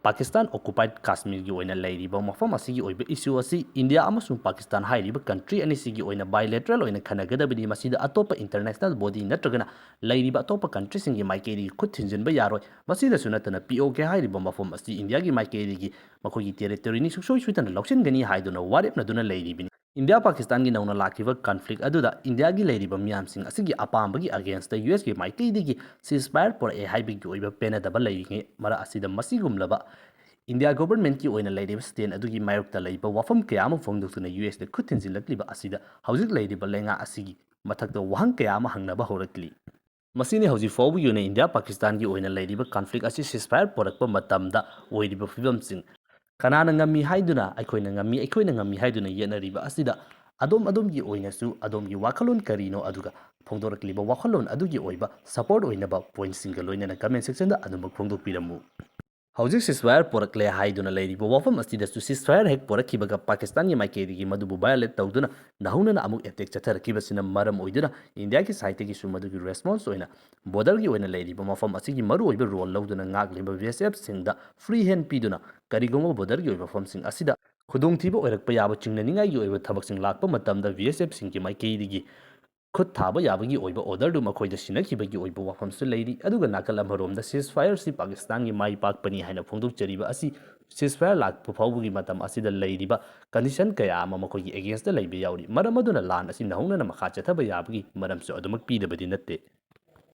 ꯄꯥꯀꯤꯁꯇꯥꯟ ꯑꯣꯀꯨꯄꯥꯏꯗ ꯀꯥꯁꯃꯤꯔꯒꯤ ꯑꯣꯏꯅ ꯂꯩꯔꯤꯕ ꯃꯐꯝ ꯑꯁꯤꯒꯤ ꯑꯣꯏꯕ ꯏꯁꯨ ꯑꯁꯤ ꯏꯟꯗꯤꯌꯥ ꯑꯃꯁꯨꯡ ꯄꯥꯀꯤꯁꯇꯥꯟ ꯍꯥꯏꯔꯤꯕ ꯀꯟꯇ꯭ꯔꯤ ꯑꯅꯤꯁꯤꯒꯤ ꯑꯣꯏꯅ ꯕꯥꯏꯂꯦꯇꯔꯦꯜ ꯑꯣꯏꯅ ꯈꯟꯅꯒꯗꯕꯅꯤ꯫ ꯃꯁꯤꯗ ꯑꯇꯣꯞꯄ ꯏꯟꯇꯔꯅꯦꯁꯅꯦꯜ ꯕꯣꯗꯤ ꯅꯠꯇ꯭ꯔꯒꯅ ꯂꯩꯔꯤꯕ ꯑꯇꯣꯞꯄ ꯀꯟꯇ꯭ꯔꯤꯁꯤꯡꯒꯤ ꯃꯥꯏꯀꯩꯗꯒꯤ ꯈꯨꯠ ꯊꯤꯟꯖꯤꯟꯕ ꯌꯥꯔꯣꯏ꯫ ꯃꯁꯤꯗꯁꯨ ꯅꯠꯇꯅ ꯄꯤ ꯑꯣ ꯀꯦ ꯍꯥꯏꯔꯤꯕ ꯃꯐꯝ ꯑꯁꯤ ꯏꯟꯗꯤꯌꯥꯒꯤ ꯃꯥꯏꯀꯩꯗꯒꯤ ꯃꯈꯣꯏꯒꯤ ꯇꯦꯔꯤꯇꯣꯔꯤꯅꯤ, ꯁꯨꯡꯁꯣꯏ ꯁꯣꯏꯗꯅ ꯂꯧꯁꯤꯟꯒꯅꯤ ꯍꯥꯏꯗꯨꯅ ꯋꯥꯔꯦꯞꯅꯗꯨꯅ ꯂꯩꯔꯤꯕꯅꯤ꯫ ꯏꯟꯗꯤꯌꯥ ꯄꯥꯀꯤꯁꯇꯥꯟꯒꯤ ꯅꯧꯅ ꯂꯥꯛꯈꯤꯕ ꯀꯟꯐ꯭ꯂꯤꯛ ꯑꯗꯨꯗ ꯏꯟꯗꯤꯌꯥꯒꯤ ꯂꯩꯔꯤꯕ ꯃꯤꯌꯥꯝꯁꯤꯡ ꯑꯁꯤꯒꯤ ꯑꯄꯥꯝꯕꯒꯤ ꯑꯒꯦꯟꯁꯇ ꯌꯨ ꯑꯦꯁꯀꯤ ꯃꯥꯏꯀꯩꯗꯒꯤ ꯁꯤꯁꯐꯥꯌꯔ ꯄꯨꯔꯛꯑꯦ ꯍꯥꯏꯕꯒꯤ ꯑꯣꯏꯕ ꯄꯦꯟꯅꯗꯕ ꯂꯩꯔꯤꯉꯩ ꯃꯔꯛ ꯑꯁꯤꯗ ꯃꯁꯤꯒꯨꯝꯂꯕ ꯏꯟꯗꯤꯌꯥ ꯒꯣꯚꯔꯟꯃꯦꯟꯠꯀꯤ ꯑꯣꯏꯅ ꯂꯩꯔꯤꯕ ꯁ꯭ꯇꯦꯟ ꯑꯗꯨꯒꯤ ꯃꯥꯌꯣꯛꯇ ꯂꯩꯕ ꯋꯥꯐꯝ ꯀꯌꯥ ꯑꯃ ꯐꯣꯡꯗꯣꯛꯇꯨꯅ ꯌꯨ ꯑꯦꯁꯇ ꯈꯨꯠ ꯊꯤꯟꯖꯤꯜꯂꯛꯂꯤꯕ ꯑꯁꯤꯗ ꯍꯧꯖꯤꯛ ꯂꯩꯔꯤꯕ ꯂꯩꯉꯥꯛ ꯑꯁꯤꯒꯤ ꯃꯊꯛꯇ ꯋꯥꯍꯪ ꯀꯌꯥ ꯑꯃ ꯍꯪꯅꯕ ꯍꯧꯔꯛꯂꯤ꯫ ꯃꯁꯤꯅꯤ ꯍꯧꯖꯤꯛ ꯐꯥꯎꯕꯒꯤ ꯑꯣꯏꯅ ꯏꯟꯗꯤꯌꯥ ꯄꯥꯀꯤꯁꯇꯥꯟꯒꯤ ꯑꯣꯏꯅ ꯂꯩꯔꯤꯕ ꯀꯟꯐ꯭ꯂꯤꯛ ꯑꯁꯤ ꯁꯤꯁꯐꯥꯌꯔ ꯄꯨꯔꯛꯄ ꯃꯇꯝꯗ ꯑꯣꯏꯔꯤꯕ ꯐꯤꯕꯝꯁꯤꯡ꯫ ꯀꯅꯥꯅ ꯉꯝꯃꯤ ꯍꯥꯏꯗꯨꯅ, ꯑꯩꯈꯣꯏꯅ ꯉꯝꯃꯤ, ꯑꯩꯈꯣꯏꯅ ꯉꯝꯃꯤ ꯍꯥꯏꯗꯨꯅ ꯌꯦꯠꯅꯔꯤꯕ ꯑꯁꯤꯗ ꯑꯗꯣꯝ ꯑꯗꯣꯝꯒꯤ ꯑꯣꯏꯅꯁꯨ ꯑꯗꯣꯝꯒꯤ ꯋꯥꯈꯜꯂꯣꯟ ꯀꯔꯤꯅꯣ, ꯑꯗꯨꯒ ꯐꯣꯡꯗꯣꯔꯛꯂꯤꯕ ꯋꯥꯈꯜꯂꯣꯟ ꯑꯗꯨꯒꯤ ꯑꯣꯏꯕ ꯁꯄꯣꯔꯠ ꯑꯣꯏꯅꯕ ꯄꯣꯏꯟꯠꯁꯤꯡꯒ ꯂꯣꯏꯅꯅ ꯀꯃꯦꯟ ꯁꯦꯛꯁꯟꯗ ꯑꯗꯨꯃꯛ ꯐꯣꯡꯗꯣꯛꯄꯤꯔꯝꯃꯨ꯫ ꯍꯧꯖꯤꯛ ꯁꯤꯁꯐꯥꯌꯔ ꯄꯨꯔꯛꯂꯦ ꯍꯥꯏꯗꯨꯅ ꯂꯩꯔꯤꯕ ꯋꯥꯐꯝ ꯑꯁꯤꯗꯁꯨ ꯁꯤꯁꯐꯥꯌꯔ ꯍꯦꯛ ꯄꯨꯔꯛꯈꯤꯕꯒ ꯄꯥꯀꯤꯁꯇꯥꯟꯒꯤ ꯃꯥꯏꯀꯩꯗꯒꯤ ꯃꯗꯨꯕꯨ ꯚꯥꯏꯑꯣꯂꯦꯠ ꯇꯧꯗꯨꯅ ꯅꯧꯍꯧꯅꯅ ꯑꯃꯨꯛ ꯑꯦꯇꯦꯛ ꯆꯠꯊꯔꯛꯈꯤꯕꯁꯤꯅ ꯃꯔꯝ ꯑꯣꯏꯗꯨꯅ ꯏꯟꯗꯤꯌꯥꯒꯤ ꯁꯥꯏꯠꯇꯒꯤꯁꯨ ꯃꯗꯨꯒꯤ ꯔꯦꯁꯄꯣꯟꯁ ꯑꯣꯏꯅ ꯕꯣꯔꯗꯔꯒꯤ ꯑꯣꯏꯅ ꯂꯩꯔꯤꯕ ꯃꯐꯝ ꯑꯁꯤꯒꯤ ꯃꯔꯨꯑꯣꯏꯕ ꯔꯣꯜ ꯂꯧꯗꯨꯅ ꯉꯥꯛꯂꯤꯕ ꯕꯤ ꯑꯦꯁ ꯑꯦꯐꯁꯤꯡꯗ ꯐ꯭ꯔꯤ ꯍꯦꯟ ꯄꯤꯗꯨꯅ ꯀꯔꯤꯒꯨꯝꯕ ꯕꯣꯔꯗꯔꯒꯤ ꯑꯣꯏꯕ ꯃꯐꯝꯁꯤꯡ ꯑꯁꯤꯗ ꯈꯨꯗꯣꯡꯊꯤꯕ ꯑꯣꯏꯔꯛꯄ ꯌꯥꯕ ꯆꯤꯡꯅꯅꯤꯡꯉꯥꯏꯒꯤ ꯑꯣꯏꯕ ꯊꯕꯛꯁꯤꯡ ꯂꯥꯛꯄ ꯃꯇꯝꯗ ꯕꯤ ꯑꯦꯁ ꯑꯦꯐꯁꯤꯡꯒꯤ ꯃꯥꯏꯀꯩꯗꯒꯤ ꯈꯨꯠ ꯊꯥꯕ ꯌꯥꯕꯒꯤ ꯑꯣꯏꯕ ꯑꯣꯔꯗꯔꯗꯨ ꯃꯈꯣꯏꯗ ꯁꯤꯟꯅꯈꯤꯕꯒꯤ ꯑꯣꯏꯕ ꯋꯥꯐꯝꯁꯨ ꯂꯩꯔꯤ꯫ ꯑꯗꯨꯒ ꯅꯥꯀꯜ ꯑꯃꯔꯣꯝꯗ ꯁꯤꯁꯐꯥꯌꯔꯁꯤ ꯄꯥꯀꯤꯁꯇꯥꯟꯒꯤ ꯃꯥꯏ ꯄꯥꯛꯄꯅꯤ ꯍꯥꯏꯅ ꯐꯣꯡꯗꯣꯛꯆꯔꯤꯕ ꯑꯁꯤ ꯁꯤꯁꯐꯥꯌꯔ ꯂꯥꯛꯄ ꯐꯥꯎꯕꯒꯤ ꯃꯇꯝ ꯑꯁꯤꯗ ꯂꯩꯔꯤꯕ ꯀꯟꯗꯤꯁꯟ ꯀꯌꯥ ꯑꯃ ꯃꯈꯣꯏꯒꯤ ꯑꯦꯒꯦꯟꯁꯇ ꯂꯩꯕ ꯌꯥꯎꯔꯤ꯫ ꯃꯔꯝ ꯑꯗꯨꯅ ꯂꯥꯟ ꯑꯁꯤ ꯅꯧꯍꯧꯅꯅ ꯃꯈꯥ ꯆꯠꯊꯕ ꯌꯥꯕꯒꯤ ꯃꯔꯝꯁꯨ ꯑꯗꯨꯃꯛ ꯄꯤꯗꯕꯗꯤ ꯅꯠꯇꯦ꯫